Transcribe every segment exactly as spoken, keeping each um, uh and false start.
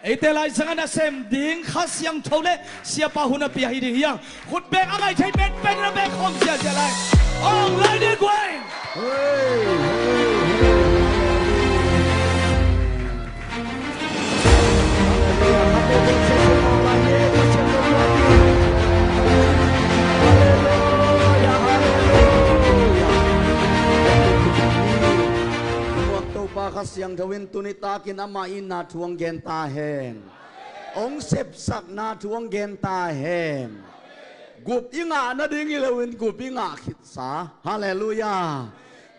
Eite Lai Siangtho a nasem ding Kha Siangtho le siapa hun a pia hi ding hi hang. Khut beng a ngai thei penpen in a beng khawm ziahziah lai. Ong lai ding guai. Topa Kha Siangtho in tuni takin amah itna thu hong gen ta hen. Hong sepsakna thu hong gen ta hen. Gup i ngah nading hi loin gup i ngah khitsa. Halleluiah.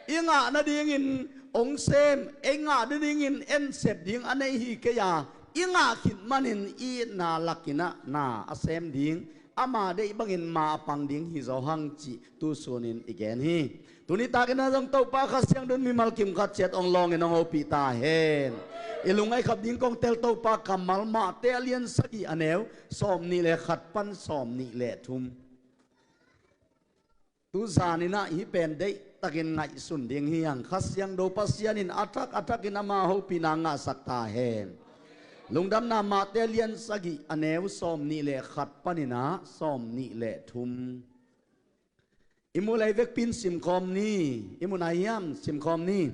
I ngah nadingin hong sem, ei ngah nadingin en sep ding a nei hi kei a, i ngah khit manin i itna lakin ah na a sem ding, ama deih bangin ma a pang ding hi zaw hang cih tu sunin i gen hi. Tuni takin ah zong Topa Kha Siangtho in mimal kim khat ciat hong lawngin hong hopih ta hen. I lungngaih khap ding kong tel Topa kammal Mate a lian sagih a neu sawm nih le khat pan sawm nih le thum. Tu zanin ah hih pen deih takin ngaihsun ding hi hang. Kha Siangtho Pasian in a thak a thakin ama hopihna ngahsak ta hen. Lungdamna Mate a lian sagih a neu sawm nih le khat panin ah sawm nih le thum. I muh leh i vekpi in simkhawm ni. I muh nai hiam? Simkhawm ni.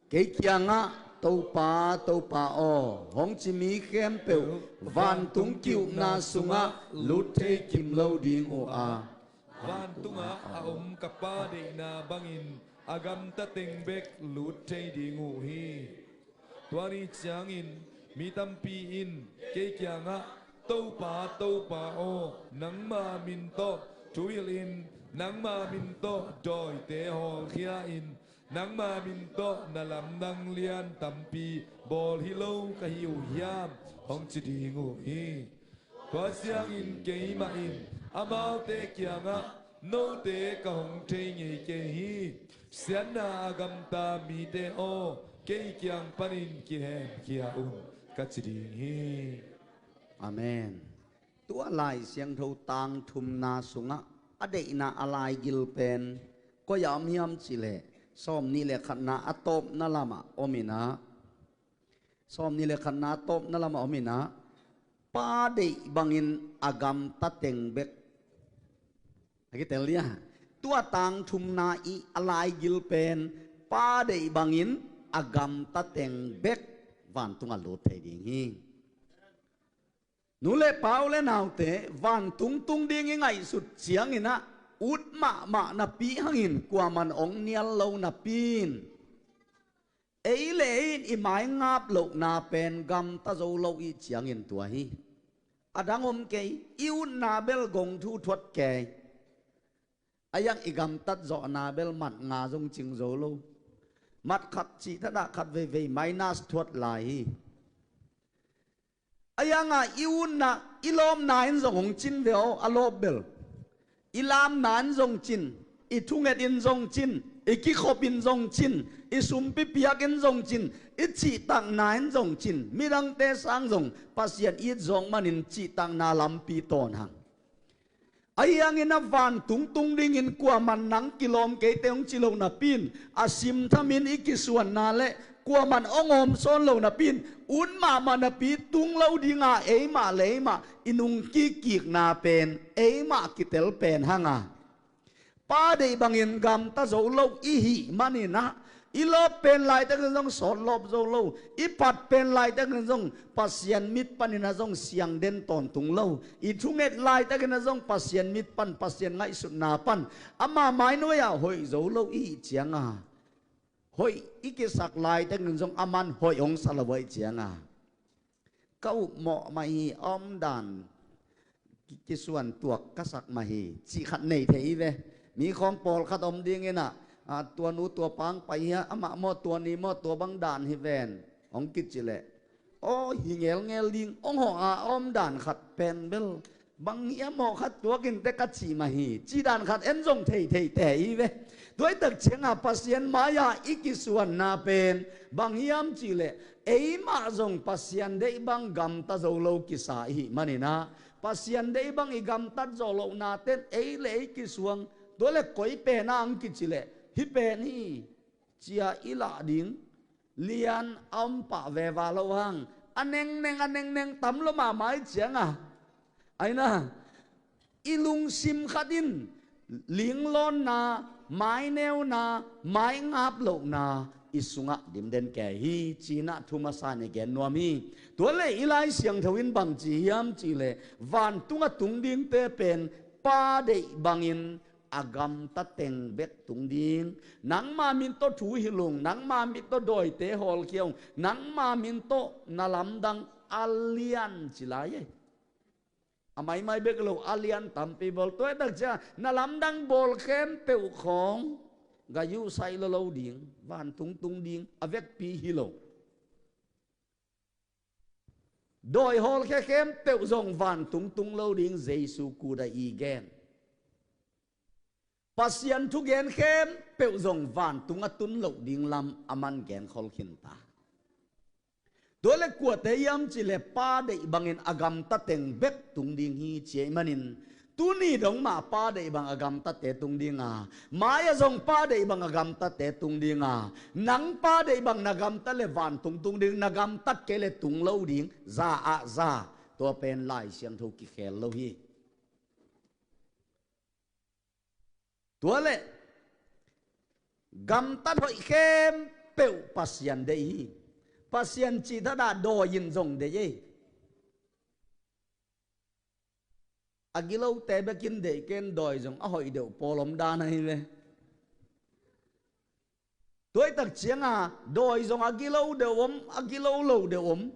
Kei kiangah Topa, Topa aw, hong ci mi khempeuh vantung ki-upna sungah lut thei kim lo ding uh a, vantungah a om ka Pa deihna bangin a gamta teng bek lut thei ding uh hi. Tua ni ciangin mi tampi in kei kiangah, Topa, Topa aw, nangma min tawh thu hilhin, nangma min tawh dawite hawlkhia-in, nangma min tawh na lamdang lian tampi bawl hi lo ka hi uh hiam? Hong ci ding uh hi. Tua ciangin keimah in amaute kiangah, note ka hong thei ngei kei hi. Siatna a gamta mite aw, kei kiang panin kihemkhia un, ka ci ding hi. Amen. Tua Lai Siangtho tang thumna sungah a deihna a laigil pen koi-ah om hiam cih leh sawm nih le khatna a tawpna lamah om in ah, sawm nih le khatna a tawpna lamah om in ah, Pa deih bangin a gamta teng bek. A kitel dia. Tua tang thumna i a laigil pen Pa deih bangin a gamta teng bek vantungah lut thei ding hi. Nu le pa, u le naute, vantung tung ding i ngaihsut ciangin ah ut mahmah napi hangin kuaman hong nial lo napi in, ei le ei in i maingap lohna pen gamta zo lo i hih ciangin tua hi. A dang om kei, i utna bel gong thu thuat kei. A iang i gamtat zawhna bel mat nga zong cing zo lo. Mat khat cih thadah khat veivei minus thuat lai hi. A ianga i utna, i lawpna in zong hong cin ve aw, a lawp bel. I lamna in zong cin, i thunget in zong cin, i kikhop in zong cin, i sumpi piak in zong cin, i cihtakna in zong cin, midangte sang zong Pasian it zawk manin cihtakna lampi tawn hang. Ahi hangin a vantung tung dingin kuaman nang kilawm keite hong ci lo napi in, a simthamin i kisuanna le kuaman hong awmsawn lo napi in, ut mahmah napi tung lo dinga eimah le eimah i nungkik kikna pen, eimah kitel pen hanga. Pa deih bangin gamta zo lo i hih manin ah, i lawp pen laitakin zong sawt lawp zo lo, i phat pen laitakin zong Pasian mit panin ah zong siang den tawntung lo, i thunget laitakin ah zong Pasian mit pan, Pasian ngaihsutna pan ama mainuai-ah hoih zo lo i hih cianga, hoih i kisak laitakin zong aman hoih hong sa lo ahih cianga, ka upmawh mah hi, a omdan ki-, kisuan tuak ka sak mah hi, cih khat nei thei hi ve. Mi khawng pawlkhat om dingin ah, a, tua nu tua pa hong pai hi a, amah maw, tua ni maw, tua bang dan hi ven, hong kici leh, aw, hi ngelngel ding, hong hawh a, a omdan khat pen bel bang hiam, hawh khat tuak in teh ka cih mah hi, cih dan khat en zong thei thei teh hi ve. Tua ahih tak cianga Pasian mai-ah i kisuanna pen bang hiam cih leh, eimah zong Pasian deih bang gamta zo lo kisa i hih manin ah, Pasian deih bang i gamtat zawh lohna ten ei le ei kisuang, tua le koi pen a hong kici leh, hih pen hi, ci-a i lah ding lian a om pah veva lo hang, A nengneng, a nengneng tam lo mahmah i cianga, aina, i lungsim khat in linglawnna, maineuna, maingap lohna i sungah dimden kei hi, cinah thu masa in i gen nuam hi. Tua le i Lai Siangtho in bang ci hiam cihleh, vantung a tung dingte pen Pa deih bangin a gamta teng bek tung ding. Nangma min tawh thu hilh ung, nangma min tawh dawite hawlkhia ung, nangma min tawh na lamdang a lian ci lai ei. A maimai bek lo a lian tampi bawl. Tua i tak ciang na lamdang bawl khempeuh khawng ga yuhsaih lo lo ding, vantung tung ding a vekpi hi lo. Dawi hawlkhia khempeuh zong vantung tung lo ding, Jesu kut ah i gen. Pasian thugen khempeuh zong vantung a tun loh ding lam a man genkhol khinta. Tua le kuate hiam cihleh Pa deih bangin a gamta teng bek tung ding hi ci ahih manin, tuni dong mah Pa deih bang a gamtate tung dinga, mai-ah zong Pa deih bang a gamtate tung dinga, nang Pa deih bang na gamta le vantung tung ding, na gamtat kei le tung lo ding, za ah za. Tua pen Lai Siangtho kikhel lo hi. Tua le gamtat hoih khempeuh Pasian deih hi. Pasian cih thadah dawi in zong deih ei. A gilote bekin deih ken, dawi zong a hoih deuh pawl om dan ahi ve. Tua i tak cianga dawi zong a gilo deuh om, a gilo lo deuh om.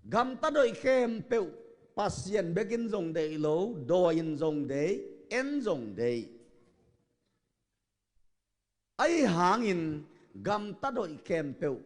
Gamtat hoih khempeuh Pasian bekin zong deih lo, dawi in zong deih, en zong deih. Ahi hangin gamtat hoih khempeuh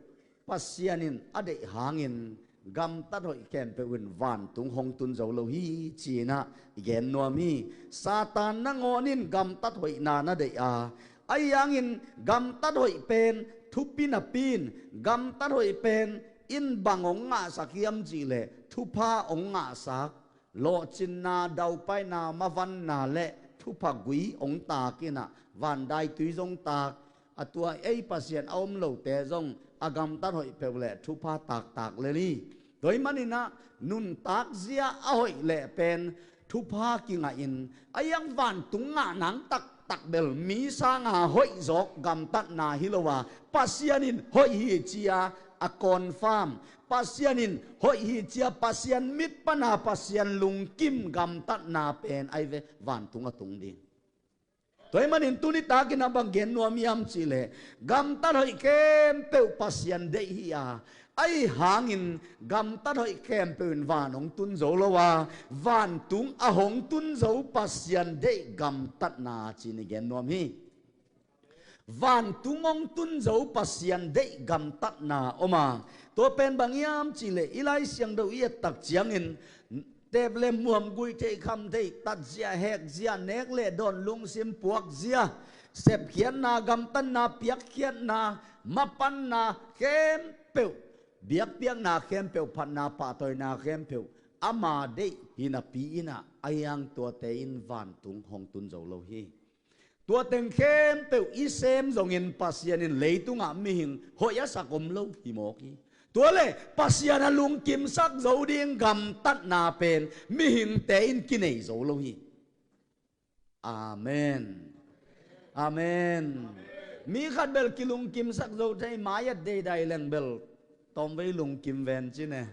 Pasian in a deih hangin, gamtat hoih khempeuh in vantung hong tun zo lo hi, cinah i gen nuam hi. Satan nangawn in gamtat hoihna na deih a, ahi hangin gamtat hoih pen thupi napi in, gamtat hoih pen in bang hong ngahsak hiam cihleh thupha hong ngahsak. Lawhcinna, daupaina, mavanna le thupha gui hong tak inah, vandaitui zong tak, a tua ei Pasian a om lote zong a gamtat hoih peuh le thupha taktak lel hi. Tua ahih maninah nuntak zia a hoih leh pen thupha kingah in, a iang vantung ngah nang taktak bel mi sanga hoih zawk gamtatna hi lo a, Pasian in hoih hi cia a confirm, Pasian in hoih hi cia Pasian mit pana Pasian lungkim gamtatna pen ahi ve, vantung a tung ding. Tua ahih manin tuni takin a bang gen nuam hiam cihleh, gamtat hoih khempeuh Pasian deih hi a, ahi hangin gamtat hoih khempeuh in van hong tun zo lo a, vantung a hong tun zo Pasian deih gamtatna ci-in i gen nuam hi. Vantung hong tun zo Pasian deih gamtatna om a, tua pen bang hiam cihleh i Lai Siangtho i et tak ciangin, tep le muam, guih theih kham theih, tatzia hekzia, nek le dawn, lungsim puakzia, sepkhiatna, gamtatna, piakkhiatna, mapanna khempeuh, biakpiakna khempeuh, phatna pahtawina khempeuh ama deih hi napi inah, a iang tuate in vantung hong tun zo lo hi. Tua teng khempeuh i sem zongin Pasian in leitungah mihing hoih a sak om lo hi mawk hi. Tua le Pasian a lungkimsak zo ding gamtatna pen mihingte in kinei zo lo hi. Amen. Amen. Mi khat bel kilungkimsak zo thei, mai-at deidai leng bel tawmvei lungkim ven cine.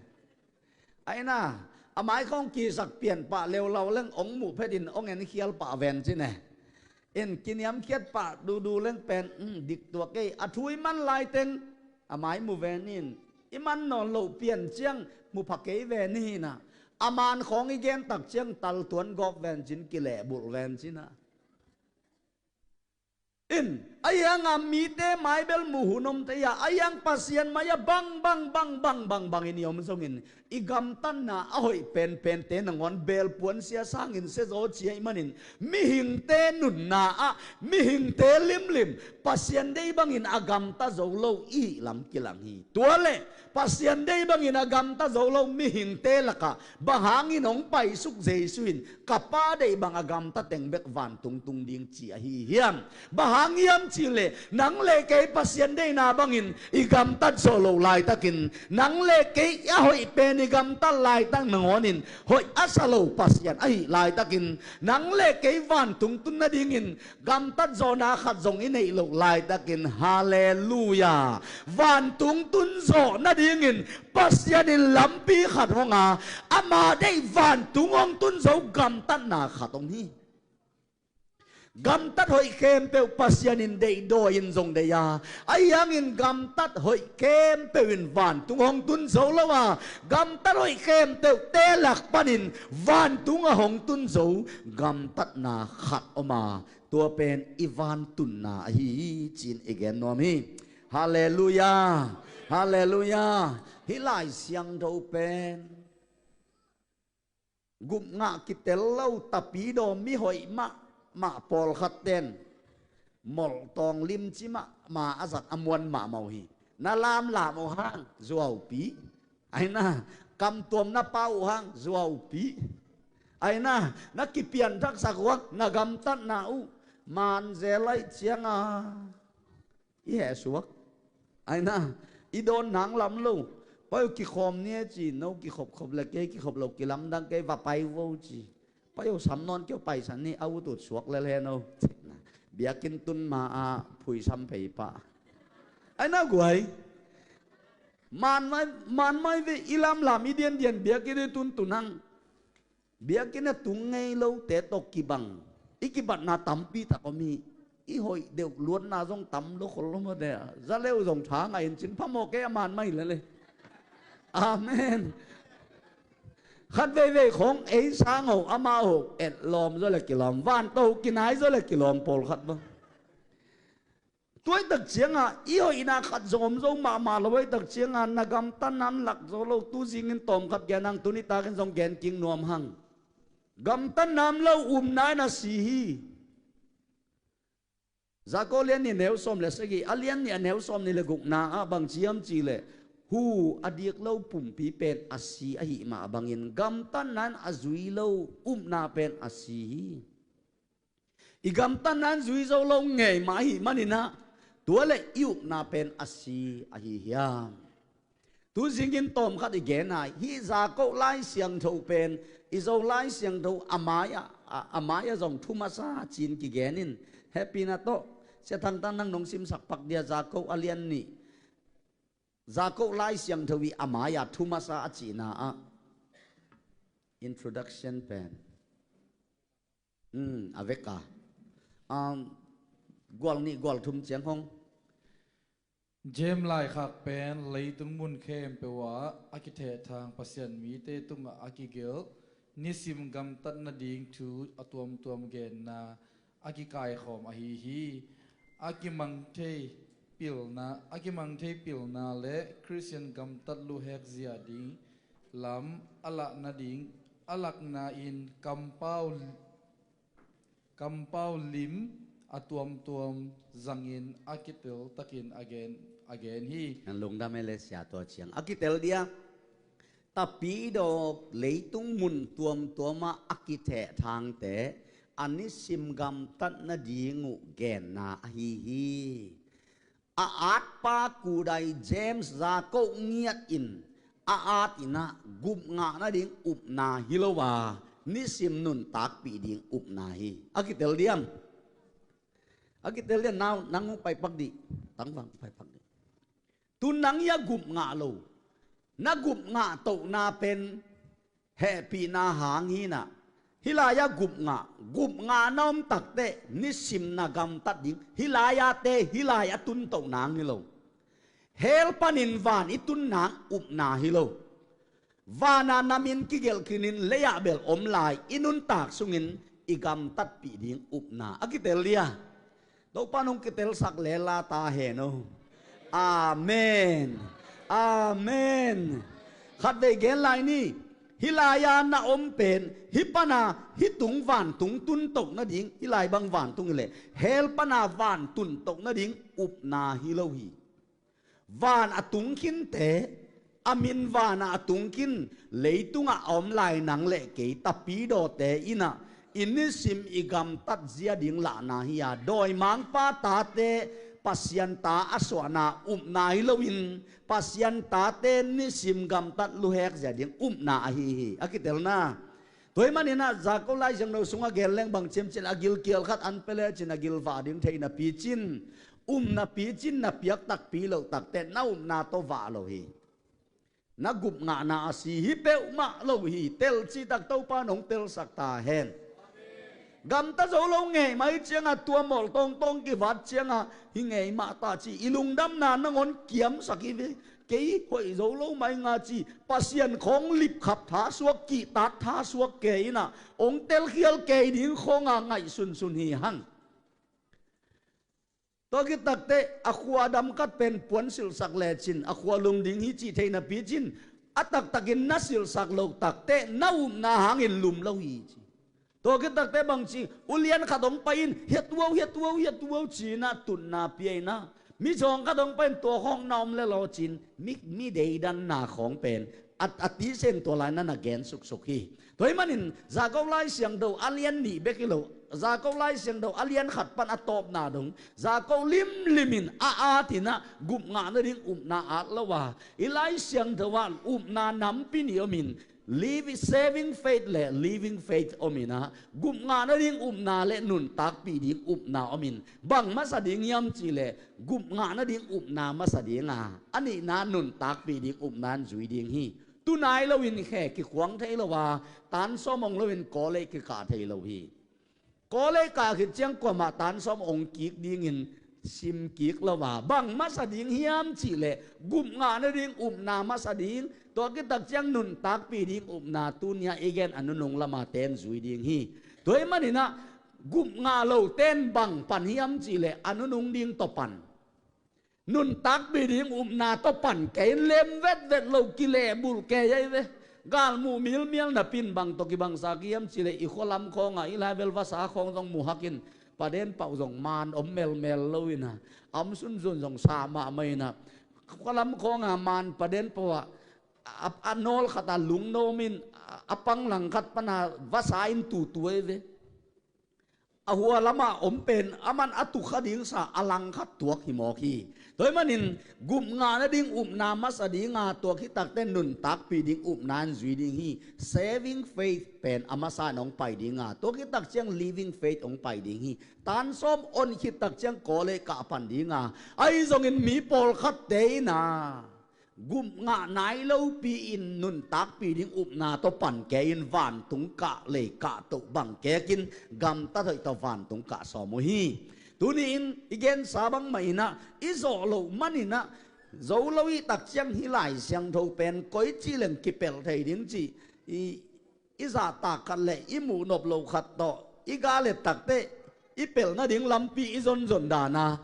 Aina, a mai khawng kisak pian pah leulau leng ong muh phetin ong enkhial pah ven cine. In kiniamkhiat pah duhduh leng pen, um, diktuak ei. A thu i man laiteng a mai mu ven in, i man nawn loh pian ciang mu pha kei ven hi na. A man khawng i gen tak ciang taltuan gawp ven cin, kilehbulh ven cina. In, a ianga mite mai bel muh hun om thei a, a iang Pasian mai-ah bang, bang, bang, bang, bang, bangin i om zongin, i gamtatna a hoih penpente nangawn belpuan sia sangin siazaw cia i manin, mihingte nunna ah, mihingte limlim Pasian deih bangin a gamta zo lo i hih lam kilang hi. Tua le Pasian deih bangin a gamta zo lo mihingte lakah bang hangin hong paisuk Jesu in, ka Pa deih bang a gamta teng bek vantung tung ding ci ahi hiam? Bang hang hiam cih leh nang le kei Pasian deihna bangin i gamtat zawh loh laitakin, nang le kei a hoih pen i gamtat laitak nangawnin hoih a sa lo Pasian ahih laitakin, nang le kei vantung tun nadingin gamtat zawhna khat zong i neih loh laitakin, halleluiah, vantung tun zawh nadingin Pasian in lampi khat hong a, ama deih vantung hong tun zo gamtatna khat om hi. Gamtat hoih khempeuh Pasian in deih dawi in zong deih a, ahi hangin gamtat hoih khempeuh in vantung hong tun zo lo a, gamtat hoih khempeuh te lak panin vantung a hong tun zo gamtatna khat om a, tua pen i vantunna ahi hi ci-in i gen nuam hi. Halleluiah. Halleluiah. Hih Lai Siangtho pen gupngah kitel lo, tapidaw, mihoih mahmah pawlkhat ten molhtawng limci mahmah a zat a muan mahmah uh hi. Na lamlam uh hang zuaupi, aina, kamtuam na pau uh hang zuaupi, aina, na kipianthaksak uh hang na gamtatna uh manzel aih cianga i hehsuak. Aina, i dawn nang lam lo. Pai uh kikhawm ni e ci, no kikhopkhop le kei kikhop lo kilamdang kei va pai vo ci. Pai uh sam nawn kei uh paisan ni a utut suak lel he no. Biakinn tun ma-a phuisam phei pah. Aina guai. Manmai, manmai ve i lamlam i diandian biakinn i tuntun hang. Biakinn a tung ngei lote tawh kibang i kibatna tampi tak om hi. I hoih deuh luatna zong tam lo khol lo mawte a za leu zong tha ngai in cin phamawh kei a man mah hi lele. Amen. Khat veivei khong ei sang ho ama ho et lawm zaw le kilawm, vanto kinai zaw le kilawm pawlkhat bang. Tuaitak cianga i hoihna khat zong om zo mahmah lo, hoihtak cianga na gamtatna an lak zo lo. Tuzingin tawmkhat gen hang, tuni takin zong gen king nuam hang. Gamtatna an lo, upna in a si hi. Jakob lian nih neu sawm le sagih, a lian nih a neu sawm nih le gukna ah bang ci hiam cih leh, hu a dik lo pumpi pen a si ahih mah bangin gamtatna in a zui lo upna pen a si hi. I gamtatna in zui zo lo ngei mah ahih manin ah, tua le i upna pen a si ahi hiam? Tuzingin tawmkhat i gen a, hih Jakob Lai Siangtho pen i Zo Lai Siangtho a mai-ah, a, a mai-ah zong thu masa ci-in kigen in, hehpihna tawh Sia Thang Tang nang nong simsak pak dia, Jakob a lian nih, Jakob Lai Siangtho i a mai-ah thu masa a cihna ah introduction pen. Hmm, a vek a. Um, gual nih gual thum ciang hong. James laikhak pen leitung mun khempeuh ah a kithehthang Pasian mite tungah a kigelh, nisim gamtat nading thu a tuamtuam genna a kikaikhawm ahi hi. A kimang thei pilna, a kimang thei pilna le Khristian gamtat luhek zia ding lam a lah nading, a lakna in kampau, kampau lim a tuamtuam zangin a kitel takin a gen, a gen hi. An lungdam e le sia tua ciang a kitel dia. Tapidaw leitung mun tuamtuamah a kithehthangte a nisim gamtat nading uh genna ahi hi. A atpa kudai James Jakob ngiat in a at in ah gupngah nading upna hi lo a, nisim nuntakpih ding upna hi. A kitel diam? A kitel diam? Nau, nang hong paipak dih. Tangvang paipak dih. Tu nang i a gupngah lo, na gupngah tohna pen hehpihna hang hi in ah, hih lai-ah gupngah, gupngah na om takteh nisim na gamtat ding, hih lai-ah te, hih lai a tun toh nang hi lo. Hell panin van i tun nang upna hi lo. Van a na min kigelh khin in lei-ah bel om lai, i nuntak sungin i gamtatpih ding upna. A kitel dia? Topa nong kitelsak lela ta hen o. Amen. Amen. Khatvei gen lai ni. Hih lai-a na om pen, hih pana hih tung vantung tun toh nading, hih lai bang vantung hi leh hell pana van tun toh nading upna hi lo hi. Van a tung khinte, a min van a tung khin, leitungah a om lai nang le kei tapidawte in ah, i nisim i gamtat zia ding lahna hi a, dawimangpa tate Pasian ta a suahna upna hi loin, Pasian tate nisim gamtat luhek zia ding upna ahi hi, a kitelna. Tua hi maninah Jakob Lai Siangtho sungah gen leng bang ciamcin a gilkial khat an pia lecin a gilvah ding theihna picin, upna picin na piak takpi loh takteh na upna tawh vah lo hi. Na gupngahna a si hi peuhmah lo hi. Tel cihtak Topa nong telsak ta hen. Gamta zo lo ngei mai cianga tua mawlh tawngtawng kivat cianga hi ngei mah ta ci i lungdamna nangawn kiamsak hi ve. Kei hoih zo lo mai nga ci Pasian khawng lipkhap thasuak kihtak thasuak kei inah ong telkhial kei ding khawnga ngaihsunsun hi hang. Tua khit takteh a khua dam khat pen puan silhsak lecin a khua lum ding hi cih theihna picin a taktakin na silhsak loh takteh na upna hangin lum lo hi ci. Tua khit takteh bangci ulian khat hong pai in hiatuau hiatuau hiatuau cinah tutna pia inah mizawng khat hong pai in tua khawng na om le law cin mi, mi deidanna khawng pen a, a tisen tua lai na na gen suksuk hi. Tua hi manin Jakob Lai Siangtho a lian nih bek hi lo, Jakob Lai Siangtho a lian khat pan a tawpna dong Jakob limlimin a atinah gupngah nading upna at lo a, i Lai Siangtho ah upna nampi nih omin, live saving faith le living faith ominah gupngah nading upna le nuntakpih ding upna omin, bang masa ding hiam cihleh gupngah nading upna masa dinga a nihna nuntakpih ding upna in zui ding hi. Tunai loin khe kikhuang thei lo a, tansawm ong loin kawlei kikah thei lo hi. Kawlei kah khit ciang kuamah tansawm ong kik dingin sim kik lo a, bang masa ding hiam cihleh gupngah nading upna masa ding, tua khit tak ciang nuntakpih ding upna tunia i gen a nunung lama ten zui ding hi. Tua hi maninah gupngah lo ten bang pan hiam cihleh a nunung ding tawh pan. Nuntakpih ding upna tawh pan kei in lem vetvet lo kilehbulh kei ahi ve. Galmuh milmial napin bang tawh kibangsa kiam cihleh i khualam khawngah i laivel vasa khawng zong muhakin paden pauh zong man om melmel lo inah a om sunsun zong sa mahmah inah khualam khawngah man paden pauh ah a, a nawl khatah lungnomin a, a panglang khat pana vasa in tutu ahi ve. A hua lamah om pen a man a tukha dingsa a langkhat tuak hi mawk hi. Tua hi manin gupngah nading upna masa dinga tua khit takteh nuntakpih ding upna in zui ding hi. Saving faith pen a masa in hong pai dinga tua khit tak ciang living faith hong pai ding hi. Tansawm on khit tak ciang kawlei kah pan dinga ahi zongin mi pawlkhatte inah gupngah nai lopi in nuntakpih ding upna tawh pan kei in vantung kah lei kah toh bang kekin gamtat hoih tawh vantung kah sawm uh hi. Tuni-in i gensa bangmah inah i zawh loh maninah zo lo i tak ciang hih Lai Siangtho pen koi ci leng kipelh thei ding cih i, i zahtak khat le i muhnop loh khat tawh i gale takteh i pelh nading lampi i zonzon dana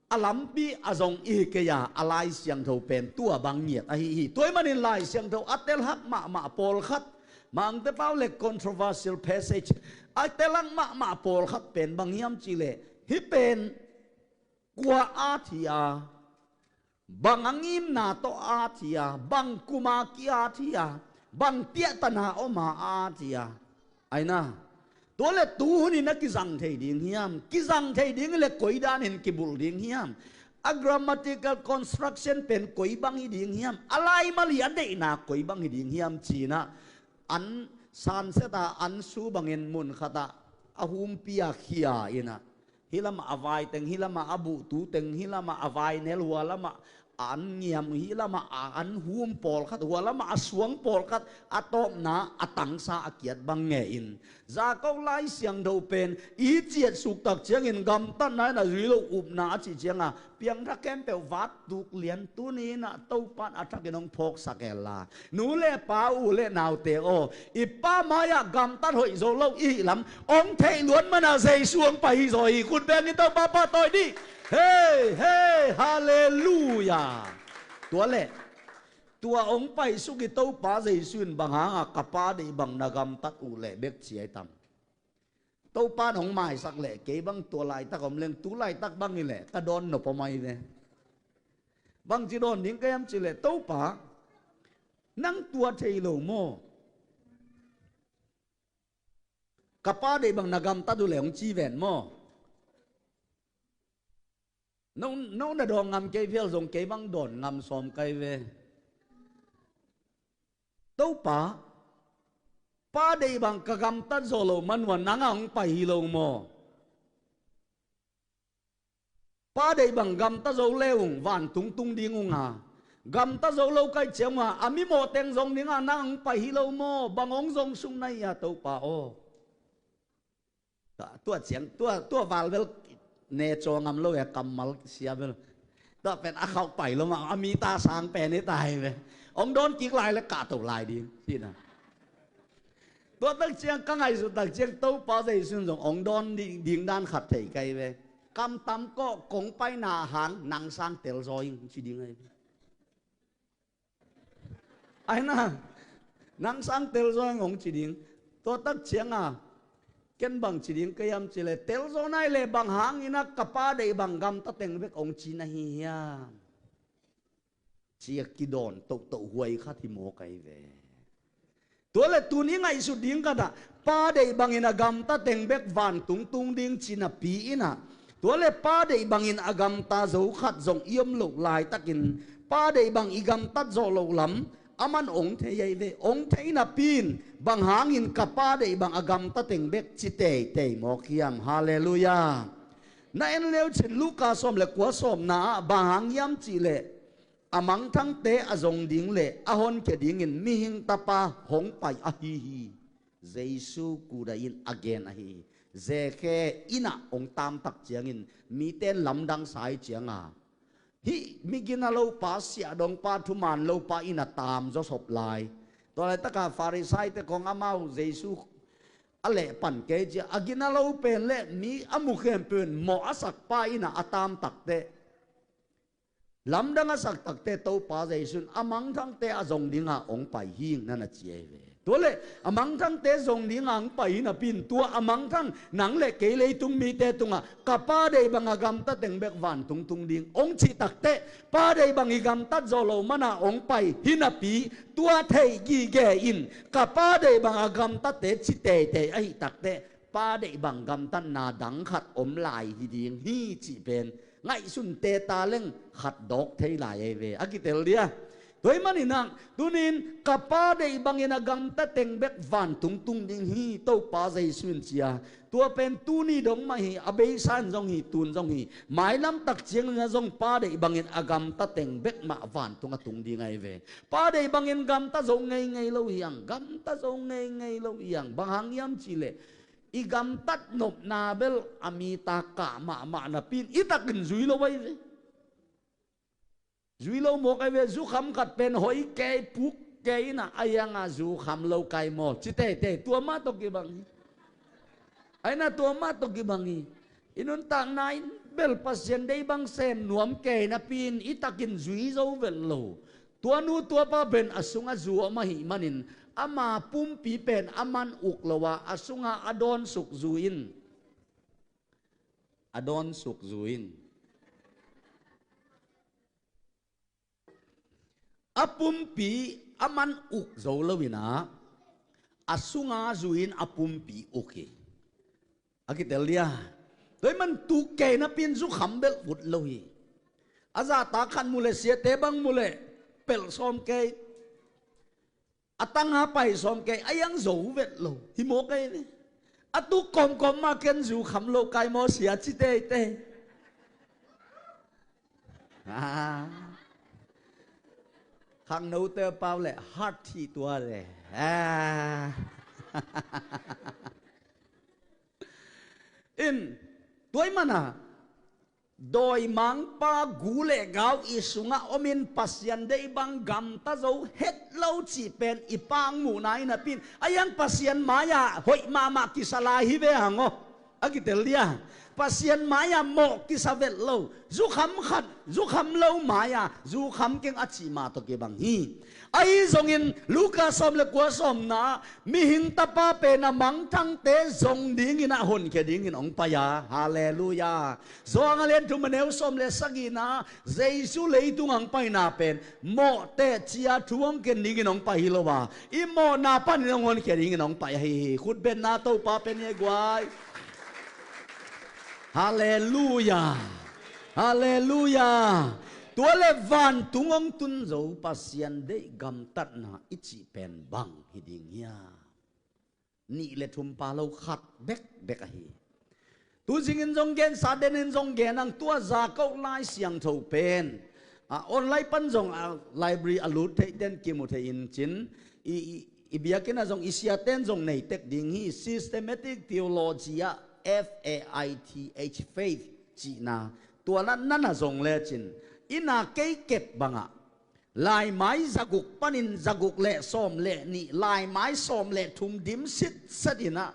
a lampi a zong i hi kei a, a Lai Siangtho pen tua bang ngiat ahi hi. Tua hi manin Lai Siangtho a telhak mahmah pawlkhat, Mangte pau le controversial passage, a telhak mahmah pawlkhat pen bang hiam cihleh hih pen kua at hi a, bang a ngimna tawh at hi a, bang kuma ki-at hi a, bang tiahtana oma at hi a, aina. Tua le tu hunin a kizang thei ding hiam? Kizang thei ding le koi danin kibulh ding hiam? A grammatical construction pen koi bang hi ding hiam? A laimal i a deihna koi bang hi ding hiam cinah an sanseta an su bangin mun khatah a humpi a khia inah hih lamah a vai teng, hih lamah a buhtu teng, hih lamah a vai nel, hua lamah a an ngiam, hih lamah a an hum pawlkhat, hua lamah a suang pawlkhat a tawpna a tangsa a kiat bang nge in Jakob Lai Siangtho pen i ciat suktak ciangin gamtatna in a zui lo upna a cih cianga piangthak khempeuh vat tuk lian tuni inah Topan a thakin hong phawksak ella. Nu le pa u le naute aw, i pa mai-ah gamtat hoih zo lo i hih lam hong theih luat mana Jesu hong pai hi zaw hi. Khut bengin Topa pahtawi dih. Hei hei halleluia. Tua le tua hong paisuk i Topa Jesu in bang hanga ka pa deih bang na gamtat uh leh bek ci ai tam. Topa in hong maisak leh kei bang tua laitak om leng tu laitak bang hi leh ka dawn nop om ai ve. Bangci dawn ding ka hiam cihleh Topa nang tua thei lo maw? Ka pa deih bang na gamtat uh le hong ci ven maw. No, no na dawn ngam kei phial zong kei bang dawn ngam sawm kai ve. Topa, pa deih bang ka gamtat zawh loh man uh a nang a hong pai hi lo maw? Pa deih bang gamta zo le ung vantung tung ding ung a, gamta zo lo kai ciang ung a, a mimawh teng zong ding a nang hong pai hi lo maw? Bang hong zong sung na hi a Topa aw. Tua, tua ciang, tua, tua val bel ne caw ngam lo e, kammal sia bel. Tua pen a khauh pai lo mah, a mi ta sang pen hi ta hi ve. Hong dawn kik lai le kahto lai ding, ci na. Tua tak ciang ka ngaihsut tak ciang Topa Jesu in zong hong dawn ding, ding dan khat thei kai ve. Kam tam kawh, kong paina hang nang sang telzaw ing ci ding ahi ve. Ai na, nang sang telzaw ing hong ci ding. Tua tak ciang a, ken bang ci ding ka hiam cih leh, telzaw nai leh bang hangin a ka pa deih bang gamta teng bek hong ci na hi hiam? Ci a kidawn tohtoh huai khat hi mawk ahi ve. Tua le tuni ngaihsut ding khat ah, pa deih bangin a gamta teng bek vantung tung ding ci napi in ah, tua le pa deih bangin a gamta zo khat zong i om loh laitakin, pa deih bang i gamtat zawh loh lam aman hong thei ahi ve. Hong thei napi in, bang hangin ka pa deih bang a gamta teng bek ci teitei mawk hiam? Halleluiah. Na en leu cin Luka sawm le kua sawmna ah bang hang hiam cih leh, a mangthangte a zong ding le a honkhia dingin mihing tapa hong pai ahi hi. Jesu kuda in a gen ahi hi. Zekhe in ah hong tamtak ciangin mite in lamdang sa hi ciang a, hih mi gina lopa, siahdongpa, thuman lopa in a tam zawsop lai. Tua laitaka Farisaite kong amau Jesu a lehpan kei ci a, a gina lo pen le mi a mu khempeuh in mawh a sakpa in ah a tamtakte, lamdang a saktakte Topa Jesu in a mangthangte a zong ding a hong pai hi ing na na ci ahi ve. Tua le a mangthangte zong ding a hong pai hi napi in, tua a mangthang nang le kei leitung mite tungah ka pa deih bang a gamta teng bek vantung tung ding hong cih takteh, pa deih bang i gamtat zawh loh man a hong pai hi napi, tua theih gige in ka pa deih bang a gamtate ci teitei ahi takteh, pa deih bang gamtatna dang khat om lai hi ding hi cih pen ngaihsun teta leng khat dawk thei lai ahi ve. A kitel dia. Tua ahih manin ah tuni in ka pa deih bangin a gamta teng bek vantung tung ding hi Topa Jesu in ci a. Tua pen tuni dong mah hi, a beisa in zong hi, tun zong hi. Mailam tak ciangin ah zong pa deih bangin a gamta teng bek mah vantung a tung ding ahi ve. Pa deih bangin gamta zo ngeingei lo hi hang, gamta zo ngeingei lo hi hang. Bang hang hiam cih leh, i gamtat nopna bel a mi ta kah mahmah napi in i takin zui lo ahi ve. Zui lo mawk ahi ve. Zukham khat pen hoih kei, puk kei in ah, a hiang a zukham lo kai maw ci teitei, tua mah tawh kibang hi. Ai na, tua mah tawh kibang hi. I nuntakna in bel Pasian deih bang sem nuam kei napi in i takin zui zo vet lo. Tua nu tua pa pen a sungah zu om ahih manin, ama pumpi pen a man uk lo a, a sungah a dawnsuk zu in, a dawnsuk zu in, a pumpi a man uk zo lo in ah, a sungah zu in a pumpi uk hi. A kitel dia. Tua ahih man tuk kei napi in zukham bel ut lo hi. A zahtak khat mu leh, siate bang mu leh, pelh sawm kei, a tangah pai sawm kei, a hiang zo vet lo hi mawk ahi ve. A tuk kawmkawm mah ken zukham lo kai maw sia ci teitei. Ah. Khangnote pau le hat hi tua le. Ah. In, tua ahih man a, dawimangpa gu le gau i sungah om in Pasian deih bang gamta zo het lo cih pen i pangmuhna hi napi in, a hiang Pasian mai-ah hoih mahmah kisa lai hi ve hang aw. A kitel dia. Pasian mai-ah mawh kisa vet lo. Zukham khat, zukham lo mai-ah zukham keng a cih mah tawh kibang hi. Ahi zongin Luka sawm le kua sawmna, mihing tapa pen a mangthangte zong dingin a honkhia dingin hong pai a. Halleluiah. Johan a lian thum a neu sawm le sagihna, Jesu leitung hong paina pen mawh teh cia thu hong ken dingin hong pai hi lo a, i mawhna panin hong honkhia dingin hong pai ahi hi. Khutbetna Topa pen hi a guai. Halleluiah. Halleluiah. Tua le vantung hong tun zo Pasian deih gamtatna i cih pen bang hi ding hiam? Nih le thum pha lo, khat bekbek ahi. Tu zingin zong gen, sa denin zong gen ang, tua Jakob Lai Siangtho pen a online pan zong a library a lut theih ten kimu thei in cin, i, i, i biakinn ah zong i siaten zong nei tek ding hi. Systematic Theology ah F A I T H, faith cihna, tua na, na na zong lecin, i na kei kep bangah laimai zaguk panin zaguk le sawm le nih, laimai sawm le thum dim sitset in ah,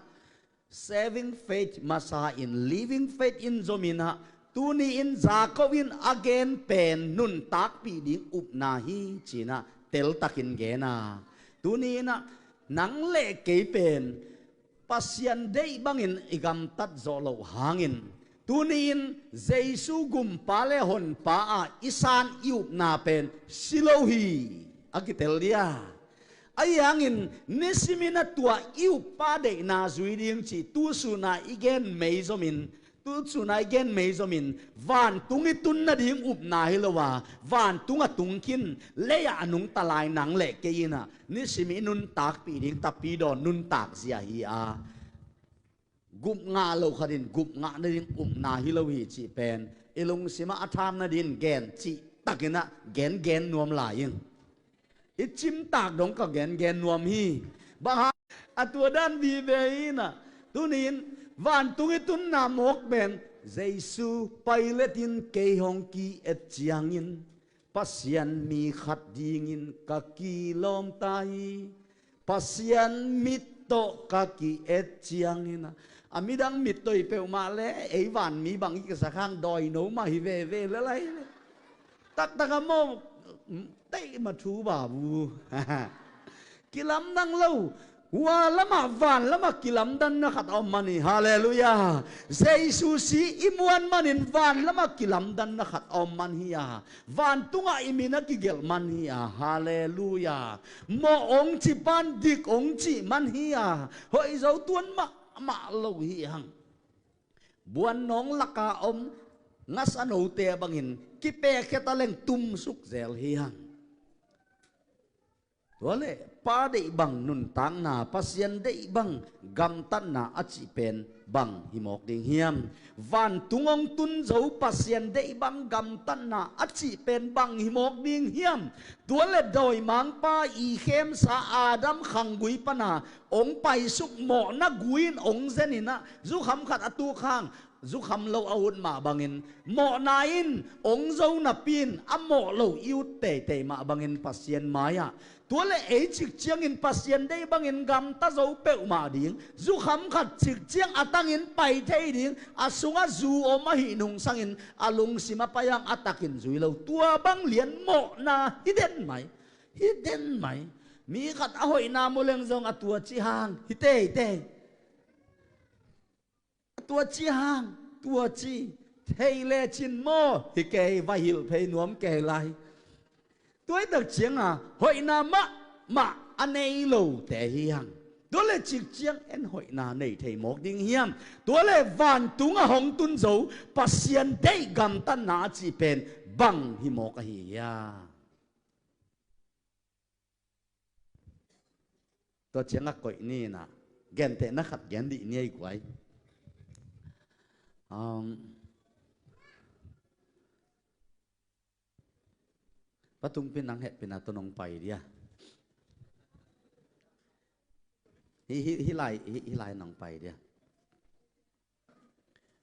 saving faith masa in, living faith in zom in ah, tuni in Jakob in a gen pen nuntakpih ding upna hi ci-in ah teltakin gen a. Tuni in ah nang le kei pen Pasian deih bangin i gamtat zawh loh hangin, tuni-in Jesu gumpa le honpa ah i san i upna pen si lo hi. A kitel dia. Ahi hangin nisimin a tua i uppa deihna zui ding cih tu sun a i gen mei zomin, tu sun a i gen mei zomin, vantung i tun nading upna hi lo a, vantung a tung khin, lei-ah a nungta lai nang le kei in ah nisim i nuntakpih ding Tapidaw nuntak zia hi a, gup ngah lo khat in gup ngah nading upna hi lo hi cih pen i lungsim ah a tham nading gen cihtakin ah gengen nuam lai in. I cimtak dong ka gengen nuam hi. Bang hang? A tua dan vive in ah, tuni-in vantung i tunna mawk pen, Jesu, Pilate in kei hong ki-et ciangin Pasian mi khat dingin ka kilawm ta hi. Pasian mit tawh ka ki-et ciangin ah, a midang mit tawh hi peuhmah le, ei vanmi bang i kisa khang dawino mah hi veve le lai le. Taktak a maw, teih mah thu babu. Kilamdang lo. Hua lamah, van lamah kilamdanna khat a om man hi. Halleluiah. Jesu si i muan manin van lamah kilamdanna khat a om man hi a, vantungah i min a kigelh man hi a. Halleluiah. Mawh hong ci pan dik hong cih man hi a, hoih zo tuan mahmah lo hi hang. Buan nawng laka om ngasa note bangin kipekkhia taleng tumsuk zel hi hang. Tua le Pa deih bang nuntakna, Pasian deih bang gamtatna a cih pen bang hi mawk ding hiam? Vantung hong tun zo Pasian deih bang gamtatna a cih pen bang hi mawk ding hiam? Tua le dawimangpa i khemsa Adam khanggui pana hong paisuk mawhna gui in hong zen in ah, zukham khat a tuk hang, zukham lo a ut mah bangin, mawhna in hong zo napi in a mawh lo i ut teitei mah bangin Pasian mai-ah, tua le ei cik ciangin Pasian deih bangin gamta zo peuhmah ding, zukham khat cik ciang a tangin pai thei ding, a sungah zu om ahih nungsangin a lungsim a pai hang a takin zui lo. Tua bang lian mawhna hi den mai. Hi den mai. Mi khat a hoihna mu leng zong a tua ci hang hi teitei. A tua ci hang, tua ci. Thei lecin maw, hi kei, va hilh phei nuam kei lai. Tua i tak cianga hoihna mahmah a nei lote hi hang. Tua le cik ciang en hoihna nei thei mawk ding hiam? Tua le vantung a hong tun zo Pasian deih gamtatna a cih pen bang hi mawk ahi hiam? Tua ciangah koih ni in ah, gentehna khat gen dih ni ei guai. Um, Pa Tungpi, nang hehpihna tawh nong pai dia. Hi, hi, hi lai, hi, hi lai nong pai dia.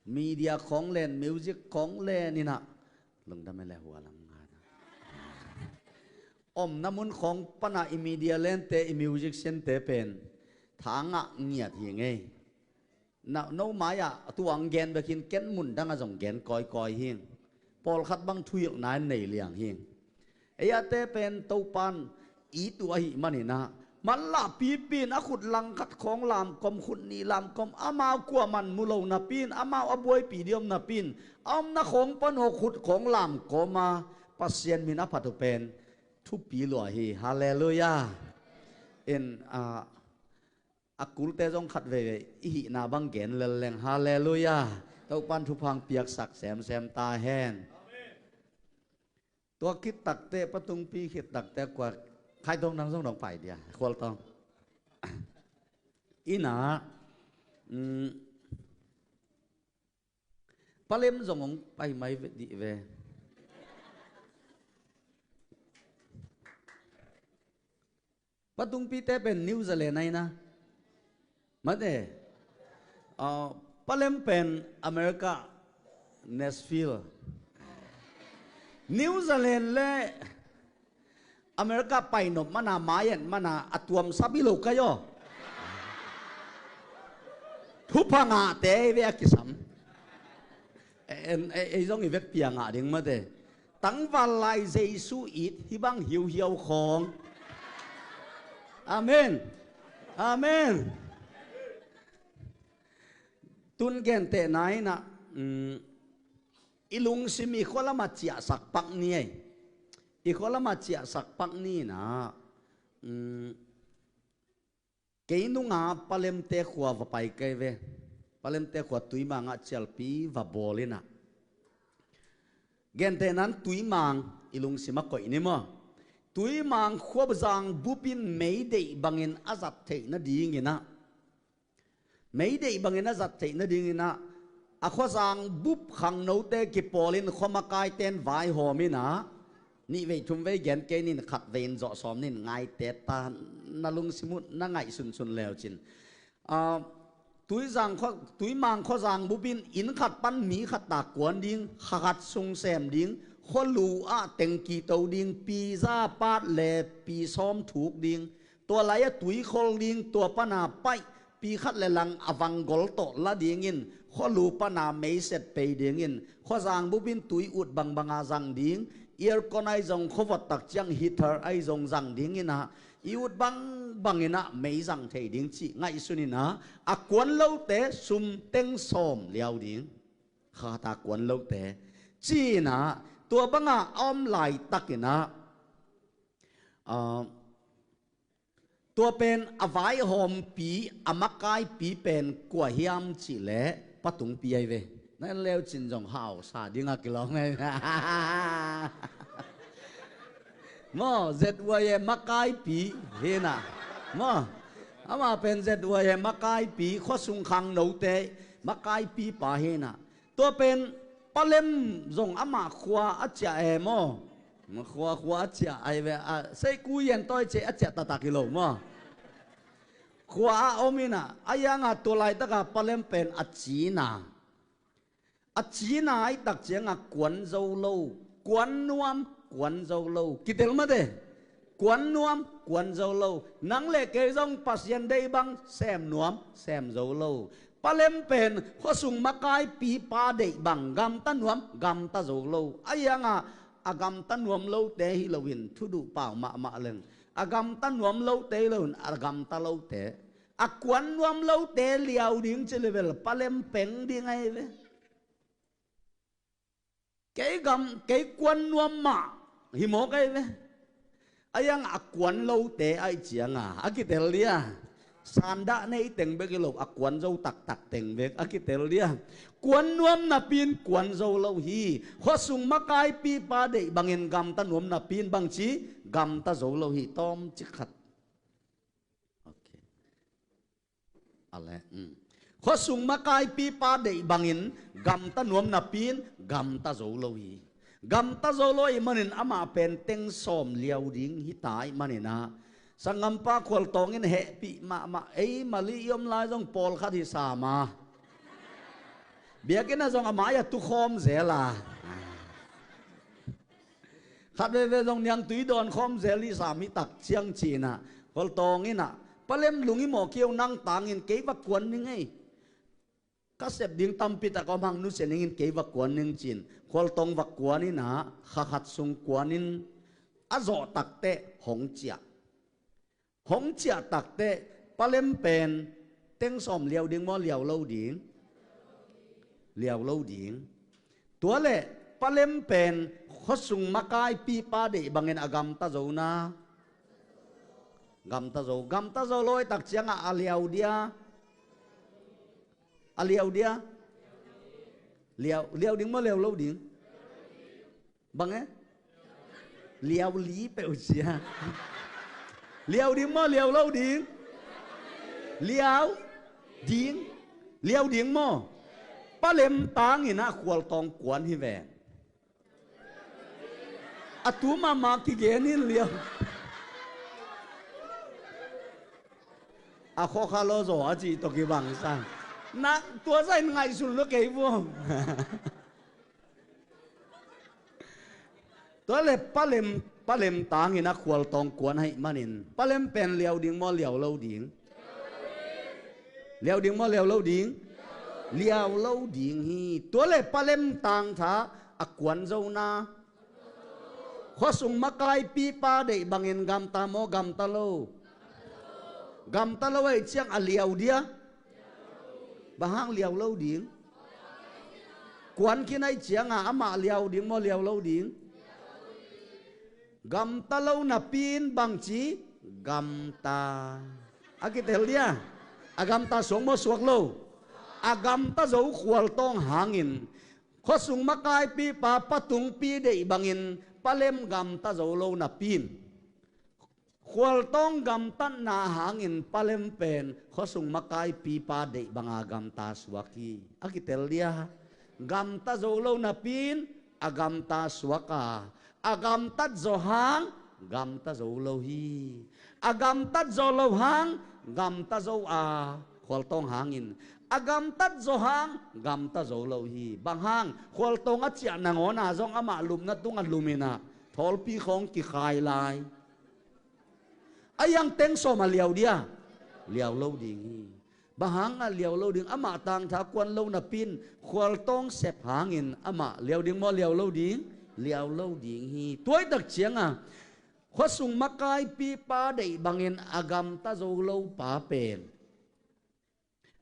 Media khawng len, music khawng len in ah, lungdam e le hua lam ngan. Omna mun khawng pana i media lente, i musiciante pen tha ngah ngiat hi ngei. Na, no mai-ah tua ang gen bekin ken mun dangah zong gen kawikawi hing. Pawlkhat bang thuhilhna in nei liang hing. Ei-ate pen Topan it uh ahih maninah, manlah pipi in a khut langkhat khawng lamkom, khut nih lamkom, amau kuaman mu lo napi in, amau a buaipi diom napi in, a omna khawng pan aw khut khawng lamkom a, Pasian min a phat uh pen thupi lua hi. Halleluiah. In, ah, a kulte zong khat veivei i hihna bang gen lelleng. Halleluiah. Topan thupha piaksak semsem ta hen. Tua khit takteh, patungpi khit takteh kua, Khaitawng nang zong dong pai dia, Khualtawng. Ina, mm, Palem zong hong pai mai ve dih ve. Patungpite pen New Zealand aina. Mate. Ah, Palem pen America, Nashville. New Zealand le America painop mana, maian mana, a tuam sap hi lo kai aw. Thupha ngahte ei ve a kisam. En, ei, ei zong i vekpi a ngah ding mate. Tangval lai Jesu it hih bang hiuhiau khawng. Amen. Amen. Tun gentehna inah, mm, i lungsim i khualama ciahsak pak ni ei. I khualama ciahsak pak ni inah, mm, kei nunga Palemte khua va pai kei ve. Palemte khua Tuimangah cialpi va bawl inah. Gentehnan Tuimang i lungsim a koih ni maw. Tuimang khuazang bupin meideih bangin a zat theih nadinginah. Meideih bangin a zat theih nadinginah. A khuazang bup khangnote kipawlin khuamakaiten vaihawm inah. Nih vei thum vei gen kei nin khat vei in zawh sawm nin ngaite ta na lungsim uh na ngaihsunsun leucin. Ah, Tuizang khua, Tuimang khuazang bupin inn khat pan mi khat ta kuan ding, kha khat sung sem ding, khualu ah tengki to ding, pi za pat le pi sawm thuk ding, tua lai-ah tuikhol ding, tua pana paih pi khat le lang a vanggol tawh la dingin, khualu pana meiset pei dingin, khuazang bupin tui ut bangbanga zang ding, aircon ahi zong khuavot tak ciang heater ahi zong zang dinginah, i ut bangbang inah mei zang thei ding cih ngaihsun inah, a kuan lote sum teng sawm liau ding. Kha khat a kuan lote. Ci inah, tua banga a om laitakinah, ah, tua pen a vaihawmpi, a makaipi pen kua hiam cihleh patungpi ahi ve. Na en leucin zong hausa dinga kilawm ahi ve. Maw, Z Y M makaipi hinah. Maw, amah pen Z Y M makaipi, khuasung khangnote makaipi pa hinah. Tua pen Palem zong amah khua a ciah e maw. Khua, khua a ciah ahi ve, a, Seiku Yen tawi ceh a ciah taktak hi lo maw. Khua a om inah, a ianga tua laitaka Palem pen a cina. A cina ahi tak cianga kuan zo lo, kuan nuam, kuan zo lo. Kitel mate. Kuan nuam, kuan zo lo. Nang le kei zong Pasian deih bang sem nuam, sem zo lo. Palem pen khuasung makaipi pa deih bang gamta nuam, gamta zo lo. A ianga a gamta nuam lote hi loin thuduh pau mahmah leng, a gamta nuam lote hi loin a gamta lote, a kuan nuam lote liau ding ci level Palem peng ding ahi ve. Kei gam, kei kuan nuam mah hi mawk ahi ve. A iang a kuan lote ahi cianga a kitel dia. Sandah nei teng bek hi lo, a kuan zo taktak teng bek a kitel dia. Kuan nuam napi in kuan zo lo hi. Khuasung makaipi pa deih bangin gamta nuam napi in bangci gamta zo lo hi, tawmcik khat. Okay. Ale, mm. Khuasung makaipi pa deih bangin gamta nuam napi in gamta zo lo hi. Gamta zo lo ahih manin amah pen teng sawm liau ding hita ahih maninah, sanggampa Khualtawng in hehpih mahmah, ei Mali i om lai zong pawlkhat hi sam a, biakinn ah zong a mai-ah tukhawm zel a. Khat veve zong niangtui dawn khawm zel hi sam hi tak ciang ci inah, Khualtawng inah, Palem lung i mawh kei o, nang tangin kei va kuan ning ei. Ka sep ding tampi tak om hang, nusia ning in kei va kuan ning ci-in khualtawng va kuan in ah, kha khat sung kuan in a zawh takteh hong ciah. Hong ciah takteh palem pen teng sawm liau ding maw, liau lo ding? Liau lo ding. Tua leh palem pen khuasung makaipipa deih bangin a gamta zo na? Gamta zo. Gamta zo lo ahih tak ciangah a liau dia? A liau dia? Liau, liau ding maw, liau lo ding? Bang e? Liau li peuh sia. Liau ding maw, liau lo ding? Liau ding. Liau ding maw? Palem tangin ah khualtawng kuan hi ve. A tu mahmah kigen in liau. A khawkha lo zaw a cih tawh kibang sa. Na tua zah in ngaihsun lo kei vua. Tua leh palem, palem tangin a khualtawng kuan ahih manin palem pen liau ding maw, liau lo ding? Liau ding maw, liau lo ding? Liau lo ding hi. Tua leh palem tangtha a kuan zo na? Khuasung makaipipa deih bangin gamta maw, gamta lo? Gamta lo ahih ciang a liau dia? Bang hang liau lo ding? Kuan khin ahih ciangah amah liau ding maw, liau lo ding? Gamta lo napi-in bangci gamta? A kitel dia? A gamta suak maw, suak lo? A gamta zo khualtawng hangin khuasung makaipipa patungpi deih bangin palem gamta zo lo napi-in khualtawng gamtatna hangin palem pen khuasung makaipipa deih banga gamta suak hi. A kitel dia? Gamta zo lo napi-in a gamta suak a, a gamtat zaw hang gamta zo lo hi. A gamtat zaw lo hang gamta zo a, khualtawng hangin a gamtat zaw hang gamta zo lo hi. Bang hang? Khualtawng a ciah nangawna zong amah lupna tungah lum in ah thawlpi khawng kikhai lai. A iang teng sawm a liau dia? Liau lo ding hi. Bang hang a liau lo ding? Amah tangtha kuan lo napi-in khualtawng sep hangin amah liau ding maw, liau lo ding? Liau lo ding hi. Tua ahih tak ciangah khuasung makaipipa deih bangin a gamta zo lo pa pen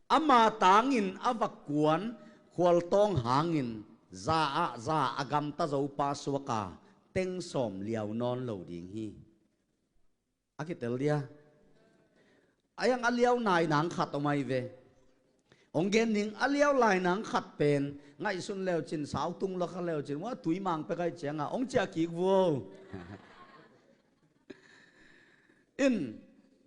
ama tangin a va kuan khualtawng hangin za ah za a gamta zo pa suak a, teng sawm liau nawn lo ding hi. A kitel dia? A iang a liau nai nang khat om ahi ve. Hong gen ning, a liau lai nang khat pen ngaihsun leu cin, sau tung lo kha leu cin, wa tui mang pek ahih ciangah hong ciah kik vuo. In,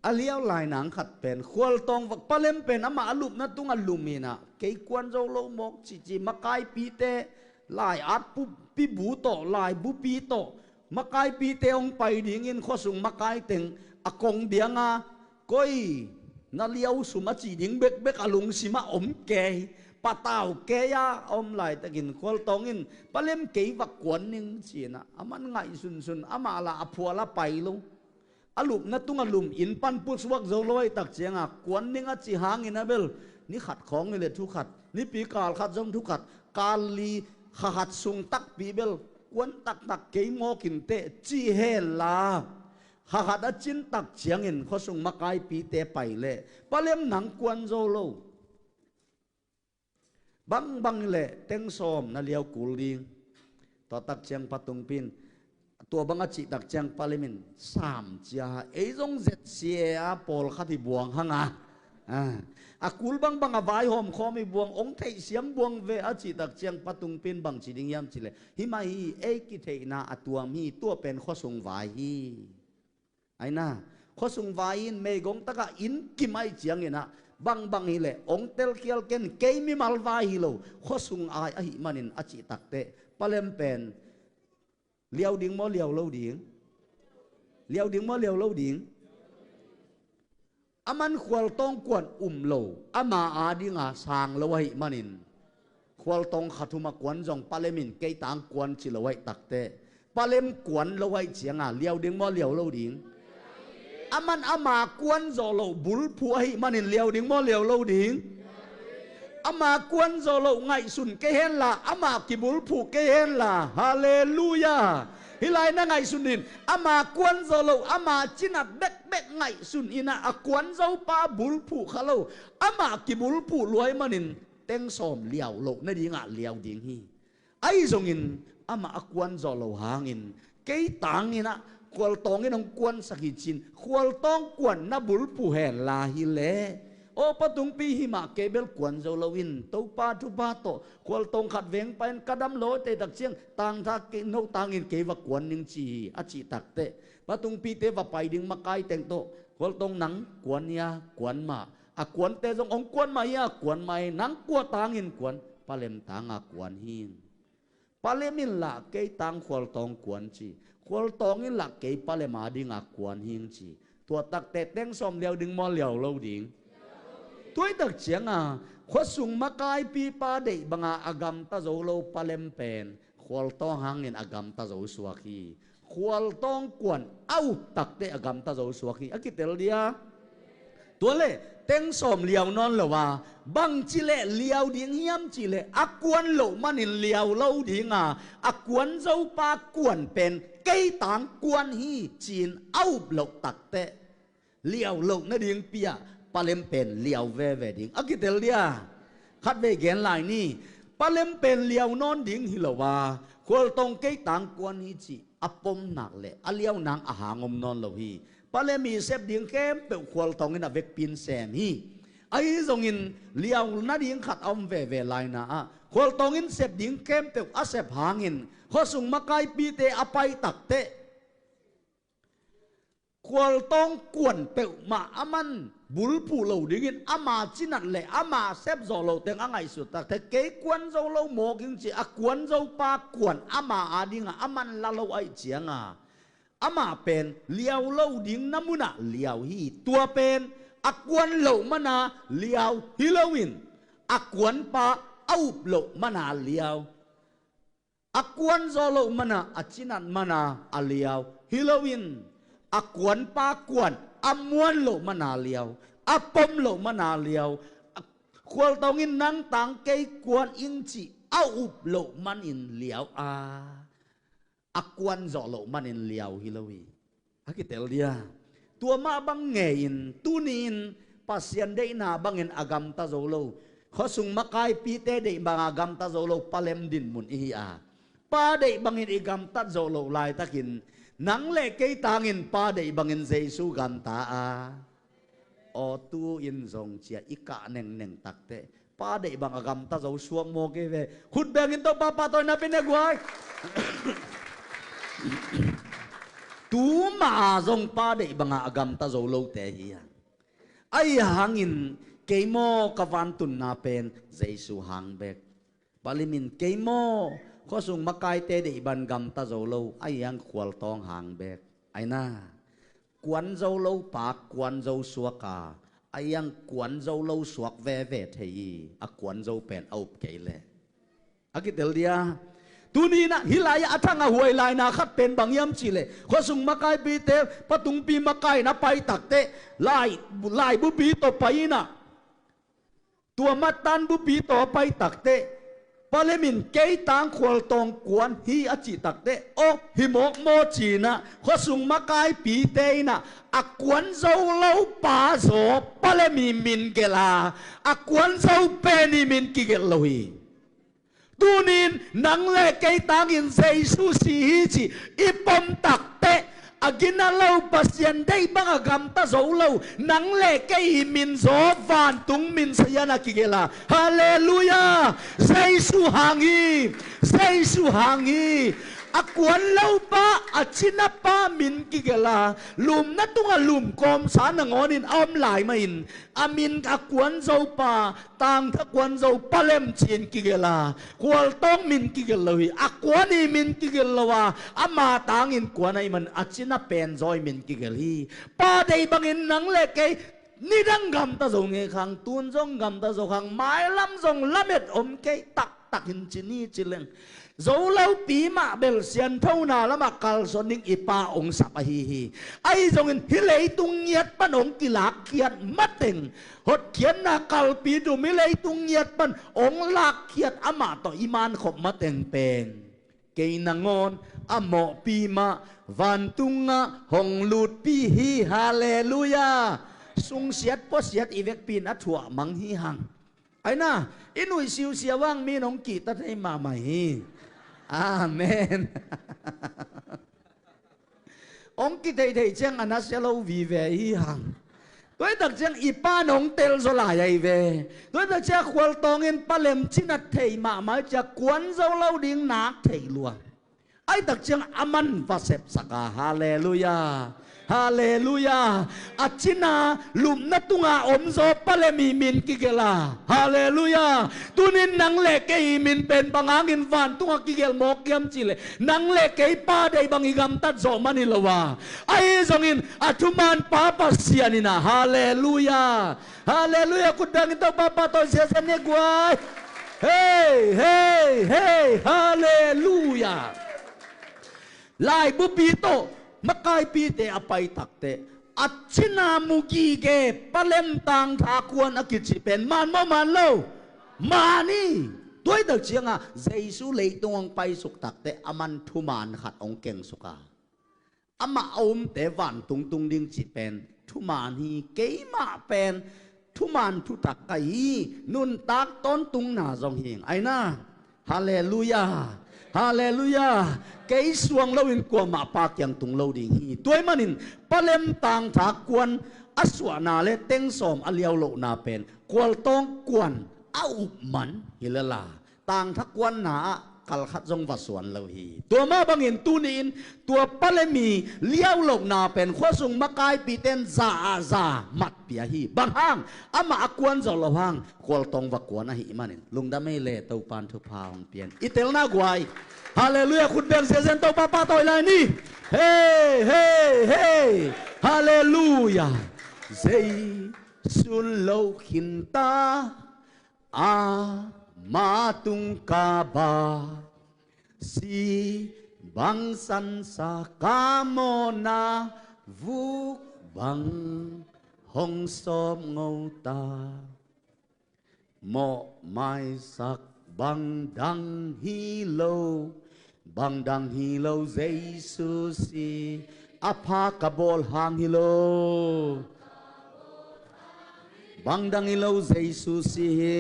a liau lai nang khat pen khualtawng vak, palem pen amah a lupna tungah lum in ah, kei kuan zo lo mawk cici, makaipite lai at pu, pi bu tawh, lai bupi tawh makaipite hong pai dingin khuasung makai teng a kong bianga, koi na liau sum a cih ding bekbek a lungsimah om kei, patau kei a om laitakin khualtawng in palem kei vak kuan ning ci-in ah, aman ngaihsunsun, amah lah a phual a pai lo. A lupna tungah lum, inn pan pusuak zo lo ahih tak ciangah kuan ning a cih hangin a bel ni khat khawng hi leh thu khat, nipi kal khat zong thu khat, kal li, kha khat sung takpi bel kuan taktak kei mawk inteh ci hen la, kha khat a cin tak ciangin khuasung makaipite pai leh palem nang kuan zo lo. Bangbang hi leh teng sawm na liau kul ding. Tua tak ciang patungpi in, tua bang a cih tak ciang palem in sam cia, ei zong Z C A a pawlkhat hi buang hang a. A, a kul bangbang a vaihawm khawm hi buang, hong theihsiam buang ve a cih tak ciang patungpi in bang ci ding hiam cih leh, hi mah hi, ei kitheihna a tuam hi, tua pen khuasung vai hi. Aina, khuasung vai in meigong takah inn kim ahih ciangin ah, bangbang hi leh hong telkhial ken, kei mimal vai hi lo, khuasung ai ahih manin a cih takteh palem pen liau ding maw, liau lo ding? Liau ding maw, liau lo ding? Aman khualtawng kuan um lo, ama adinga sang lo ahih manin, khualtawng khat huma kuan zong palem in kei tang kuan ci lo ahih takteh, palem kuan lo ahih cianga liau ding maw, liau lo ding? Aman ama kuan zawh loh bulphuh ahih manin liau ding maw, liau lo ding? Ama kuan zawh loh ngaihsun kei henla, ama kibulphuh kei henla. Halleluiah. Hih lai na ngaihsun in, ama kuan zawh loh, ama cinat bekbek ngaihsun in ah, a kuan zopa bulphuh kha lo, ama kibulphuh luai manin teng sawm liau loh nadingah liau ding hi. Ahi zongin amah a kuan zawh loh hangin kei tangin ah khualtawng in hong kuansak hi ci-in khualtawng kuan na bulphuh henla hi leh, aw, Pa Tungpi, hih mah kei bel kuan zo loin Topa thupha tawh khualtawng khat veng pai-in ka dam lawh teh tak ciang tangtha kei, no tangin kei va kuan ning ci hi, a cih takteh, Pa Tungpite va pai ding makai teng tawh, khualtawng, nang kuan hia? Kuan mah. A kuante zong, hong kuan mah hia? Kuan mah hi. Nang kua tangin kuan? Pa Lem tanga kuan hi. Pa Lem in lah kei tang khualtawng kuan ci, khualtawng in lah kei Pa Lem a dinga kuan hing ci. Tua takteh teng sawm liau ding maw, liau lo ding? Tua hi tak cianga khuasung makaipipa deih banga a gamta zo lo Pa Lem pen khualtawng hangin a gamta zo suak hi. Khualtawng kuan a up takteh a gamta zo suak hi. A kitel dia? Tua leh teng sawm liau nawn lo a, bangci leh liau ding hiam cih leh, a kuan loh manin liau lo dinga, a kuan zopa kuan pen kei tang kuan hi ci-in a up loh takteh, liau loh nadingpi-ah Pa Lem pen liau veve ding. A kitel dia? Khatvei gen lai ni. Pa Lem pen liau nawn ding hi lo a, khualtawng kei tang kuan hi cih a pom nak leh a liau nang a hang om nawn lo hi. Pa Lem i sep ding khempeuh khualtawng in a vekpi-in sem hi. Ahi zongin liau nading khat a om veve laina ah, khualtawng in sep ding khempeuh a sep hangin khuasung makaipite a pai takteh, khualtawng kuan peuhmah aman bulphuh lo dingin ama cinat leh ama sep zawh loh teng a ngaihsut takteh, kei kuan zo lo mawk ing ci-a kuan zopa kuan ama a dinga aman la lo ahih cianga, amah pen liau lo ding na munah liau hi. Tua pen a kuan loh mana liau hi loin, a kuanpa a up loh mana liau, a kuan zawh loh mana, a cinat mana a liau hi loin, a kuanpa kuan a muan loh mana liau, a pom loh mana liau. Khualtawng in nang tang kei kuan ing cih a up loh manin liau a, a kuan zawh loh manin liau hi lo hi. A kitel dia? Tua mah bang ngei-in tuni-in Pasian deihna bangin a gamta zo lo, khuasung makaipite deih banga gamta zo lo Pa Lem dinmun ihi a, Pa deih bangin i gamtat zo loh laitakin, nang leh kei tangin Pa deih bangin Jesu gamta a, aw, tu-in zong ci-a i kah nengneng takteh, Pa deih bang a gamta zo suak maw kei ve? Khut bengin Topa pahtawina pia ni guai. Tu mah a zong Pa deih banga a gamta zo lote hi a. Ahi hangin kei maw ka vantunna pen Jesu hang bek? Pa Lem in kei maw khuasung makaite deih bang gamta zo lo, ahi hang khualtawng hang bek? Aina, kuan zo lo pa kuan zo suak a, ahi hang kuan zo lo suak veve thei hi, a kuan zo pen a up kei leh. A kitel dia? Tuni-in ah hih lai-ah a thang a huai laina khat pen bang hiam cih leh, khuasung makaipite Pa Tungpi makai-in a pai takteh, lai, laibupi tawh pai-in ah, tua mattan bupi tawh a pai takteh, Pa Lem in kei tang khualtawng kuan hi a cih takteh, aw, hi mawk maw ci-in ah khuasung makaipite in ah a kuan zo lo pa zaw Pa Lem i min gelh a, a kuan zo pen i min kigelh lo hi. Tuni-in nang leh kei tangin Jesu si hi cih i pom takteh, a gina lo Pasian deih banga gamta zo lo nang leh kei i min zaw vantung min sayan a kigelh a. Halleluiah! Jesu hang hi. Jesu hang hi. A kuan lo pa, a cina pa min kigelh a, lumna tungah lumkawmsa nangawnin a om lai mahin, a min a kuan zo pa, tangtha kuan zo Pa Lem ci-in kigelh a, khualtawng min kigelh lo hi. A kuan i min kigelh lo a, ama tangin kuan ahih man a cina pen zaw i min kigelh hi. Pa deih bangin nang leh kei nidang gamta zo ngei khang, tun zong gamta zo khang, mailam zong lamet om kei tak takin ci ni ci leng, zo lopi mah bel sianthona lamah kalsuan ding i Pa hong sap ahi hi. Ahi zongin hih leitung ngiat pan hong kilakkhiat mateng, hotkhiatna kalpi dum hih leitung ngiat pan hong lakkhiat amah tawh i mankhop mateng pen kei nangawn a mawhpi mah vantungah hong lutpi hi. Halleluiah. Sungsiat puasiat i vekpi in a thuah mang hi hang. Aina, i nuih siusia vang mi in hong kihta thei mahmah hi. Amen. Hong kitheihtheih ciang a nasia lo vive hi hang. Tuaitak ciang i Pa in hong telzaw lai ahi ve. Tuaitak ciang khualtawng in palem cina thei mahmah ciang kuan zo lo ding nak thei lua. Ahitak ciang a man va sepsak a, halleluiah. Halleluiah. A cina lupna tunga omzaw palem i min kigelh a, halleluiah. Tunin nang le kei i min pen bang hangin vantunga kigelh mawk hiam cih leh, nang le kei Pa deih bang i gamtat zawh man hi lo a, ahi zongin a thuman Pa Pasian in a, halleluiah. Halleluiah. Khut bengin Topa pahtawi ziahziah ni guai. Hei, hei, hei. Halleluiah. Laibupi tawh makaipite a pai takteh a cina mu gige palem tangtha kuan a kici pen man maw man lo? Man hi. Tuaitak cianga Jesu leitung hong paisuk takteh a man thuman khat hong kengsuk a, amah a umte vantung tung ding cih pen thuman hi. Keimah pen thuman thutak ka hi. Nuntak tawntungna zong hi ing. Aina, halleluiah. Halleluiah. Kei suang loin kuamah Pa kiang tung lo ding hi. Tuai manin palem tangtha kuan a suahna le teng sawm a liau lohna pen khualtawng kuan a up man hi lel a, tangtha kuanna ah kalkhat zong va suan lo hi. Tua mah bangin tuni-in tua palem i liau lohna pen khuasung makaipite in za ah za matpia hi. Bang hang? Amah a kuan zawh loh hang khualtawng va kuan ahih manin. Lungdam ei le, Topa in thupha hong pia in. I telna guai. Halleluiah. Khut beng ziahziah in Topa pahtawi lai ni. Hei, hei, hei. Halleluiah. Jesu lo khinta, ama tung kaba, si bang sansa ka mawhna, vuk bang hong sawp ngota. Mawhmaisak bang dang hi lo, bang dang hi lo Jesu si, a pha ka bawl hang hi lo. Bang dang hi lo Jesu si hi.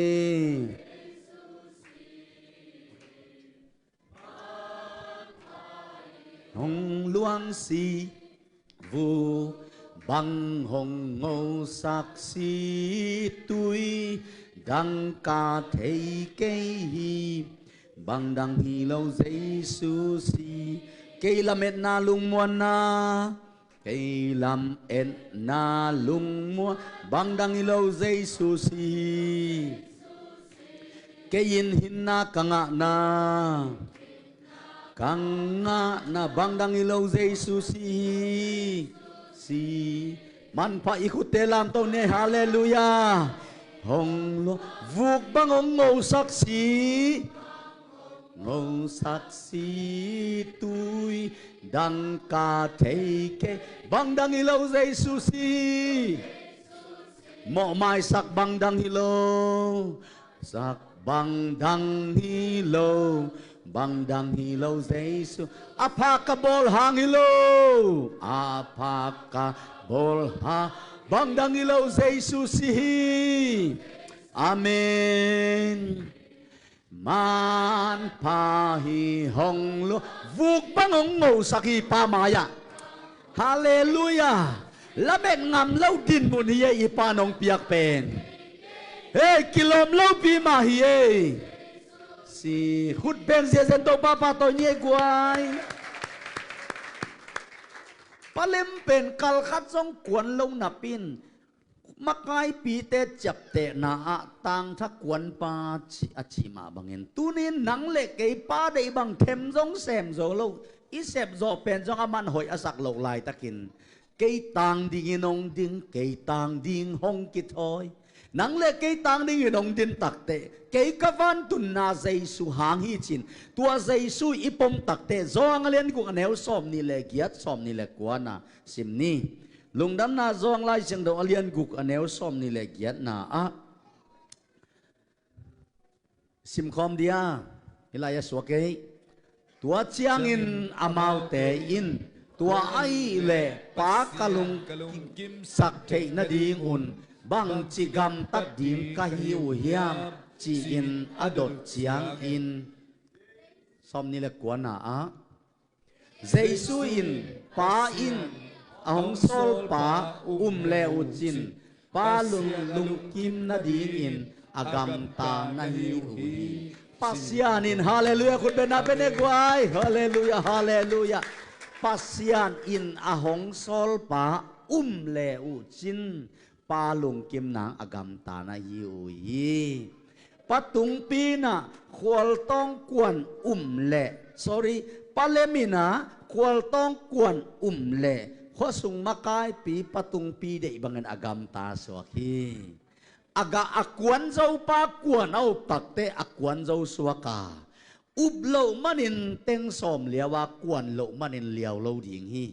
Hong luang si, vuk bang hong ngosak si, tui dang ka thei kei hi. Bang dang hi lo Jesu si, kei lametna lungmuanna, kei lametna lungmuan, bang dang hi lo Jesu si hi. Kei in hinna ka ngahna, ka ngahna, bang dang hi lo Jesu si hi. Si. Manpha i khutte lamto ni. Halleluiah. Hong lo, vuk bang hong ngosak si, ngosak si, tui dang ka thei kei, bang dang hi lo Jesu si. Mawhmaisak bang dang hi lo, sak bang dang hi lo, bang dang hi lo Jesu. A pha ka bawl hang hi lo, a pha ka bawl hang, bang dang hi lo Jesu si hi. Amen. Manpha hi hong lo, vuk bang hong ngosak hi Pa mai-ah. Halleluiah. Lamet ngam lo dinmun hi ei, i Pa nong piak pen. Hei, kilawm lopi mah hi ei. Si, khut beng ziahziah in Topa pahtawi ni ei guai. Palem pen kalkhat zong kuan lo napi-in makaipite ciaptehna ah tangtha kuanpa ci, a cih mah bangin, tuni-in nang le kei Pa deih bang them zong sem zo lo, i sepzawh pen zong a man hoih a sak loh laitakin, kei tang dingin hong ding, kei tang ding hong kithawi, Nang le kei tang dingin hong din takteh, kei ka vantunna Jesu hang hi cin. Tua Jesu i pom takteh, Johan a lian guk a neu sawm nih le giat, sawm nih le kuana sim ni. Lungdamna Johan Lai Siangtho a lian guk a neu sawm nih le giatna ah simkhawm dia, hih lai a suak ei. Tua ciangin amaute in, tua ahih leh Pa ka lungkimsak theih nadingun bangci gamtat ding ka hi uh hiam, ci-in a dot ciangin, sawm nih le kuana ah Jesu in, Pa in a hong sawlpa um le uh cin, Pa lung, lungkim nadingin a gamta na hi uh hi. Pasian in, halleluiah, khut beng na beng e guai. Halleluiah, halleluiah. Pasian in a hong sawlpa um le uh cin, Pa lungkim nang a gamta na hi uh hi. Pa Tungpi in ah khualtawng kuan um leh, sorry, Pa Lem in ah khualtawng kuan um leh, khuasung makaipi Pa Tungpi deih bangin a gamta suak hi. A ga, a kuan zo pa kuan a up takteh a kuan zo suak a, up loh manin teng sawm liau a, kuan loh manin liau lo ding hi.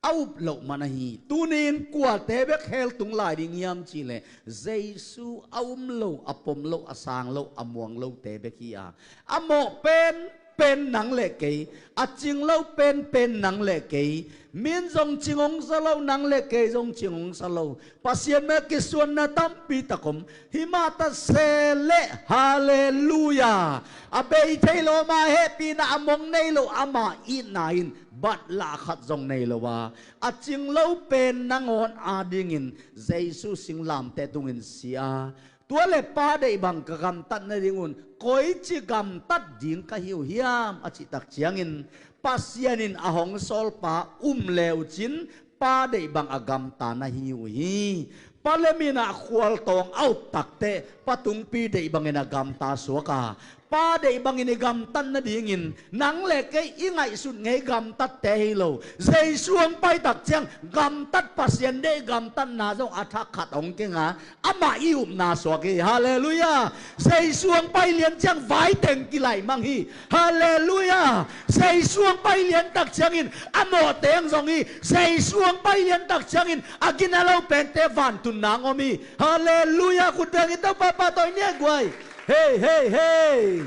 A up loh man ahi. Tuni-in kuate bek hell tung lai ding hiam cih leh, Jesu a um lo, a pom lo, a sang lo, a muang lote bek hi a, a mawh penpen nang le kei, a cing lo penpen nang le kei, min zong cing hong sa lo, nang le kei zong cing hong sa lo, Pasian mai kisuanna tampi tak om. Himah ta se leh, halleluiah, a bei thei lo, ama hehpihna, a mong nei lo, ama itna in bat lah khat zong nei lo a, a cing lo pen nangawn adingin Jesu singlamteh tungin si a, tua le Pa deih bang ka gamtat nadingun koici gamtat ding ka hi uh hiam, a cih tak ciangin, Pasian in a hong sawlpa um le uh cin, Pa deih bang a gamta na hi uh hi. Pa Lem in ah khualtawng a up takteh Pa Tungpi deih bangin a gamta suak a, Pa deih bangin i gamtat nadingin nang le kei i ngaihsut ngei gamtatte hi lo. Jesu hong pai tak ciang gamtat, Pasian deih gamtatna zong a thak khat hong keng a, amah i upna suak hi. Halleluiah. Jesu hong pai lian ciang vaiteng kilaih mang hi. Halleluiah. Jesu hong pai lian tak ciangin a mawhte hong zong hi. Jesu hong pai lian tak ciangin a gina lo pente vantunna hong om hi. Halleluiah. Khut beng in Topa pahtawi ni e guai. Hei, hei, hei.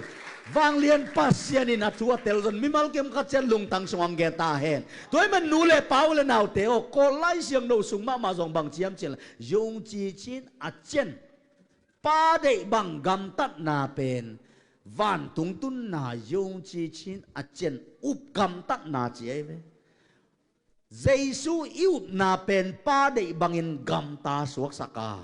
Vanglian Pasian in a thu a telzon mimal kim khat ciat lungtang sungah hong gen ta hen. Tua ahih man nu le pa, u le naute aw, Kawl Lai Siangtho sung mahmah zong bang ci hiam cih leh, 用盡一切 Pa deih bang gamtatna pen vantung tunna, 用盡一切 up gamtatna ci ahi ve. Jesu i upna pen Pa deih bangin gamta suaksak a,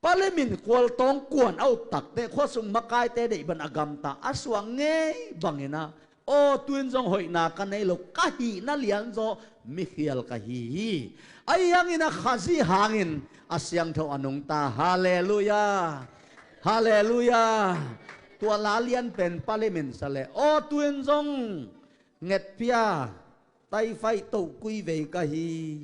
Pa Lem in khualtawng kuan a up takteh khuasung makaite deih bang a gamta a suak ngei bangin ah, aw, tu-in zong hoihna ka nei lo, ka hihna lianzaw mikhial ka hi hi. Ahi hangin a Khazih hangin a siangtho a nungta. Halleluiah. Halleluiah. Tua la lian pen Pa Lem in sa leh, aw, tu-in zong ngetpia, taifai tohkui vei ka hi.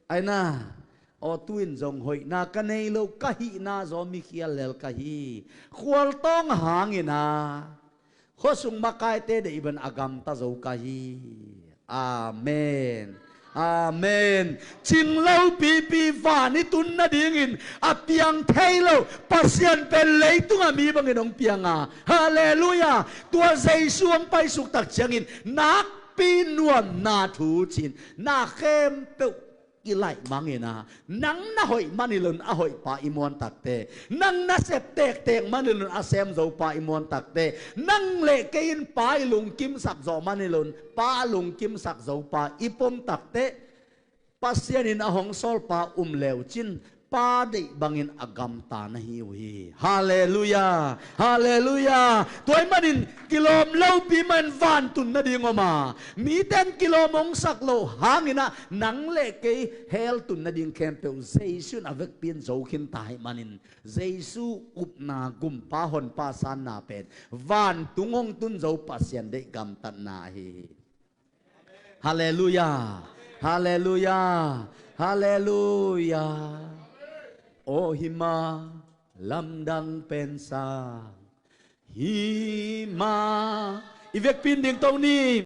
Aina, aw, tu-in zong hoihna ka nei lo, ka hihna zaw mikhial lel ka hi. Khualtawng hangin a, khuasung makaite deih bang a gamta zo ka hi. Amen. Amen. Cing lopipi van i tun nadingin a piang thei lo Pasian pen leitungah mi bangin hong piang a. Halleluiah. Tua Jesu hong paisuk tak ciangin nakpi nuamna thu cin, na khempeuh kilaih mangin a, nang na hoih man hi loin a hoihpa i muan takteh, nang na sep tektek man hi loin a sem zopa i muan takteh, nang le kei in Pa i lungkimsak zawh man hi loin Pa lungkimsak zopa i pom takteh, Pasian in a hong sawlpa um le uh cin, Pa deih bangin a gamta na hi uh hi. Halleluiah. Halleluiah. Tua ahih manin kilawm lopi mah in vantun nading om a, mite in kilawm hong sak loh hangin ah, nang le kei hell tun nading khempeuh Jesu in a vekpi in zo khin ta ahih manin, Jesu upna, gumpa honpa sanna pen vantung hong tun zo Pasian deih gamtatna ahi hi. Halleluiah. Halleluiah. Halleluiah. Aw hi ma, lamdang pen sang hi ma. I vekpi in ding to ni.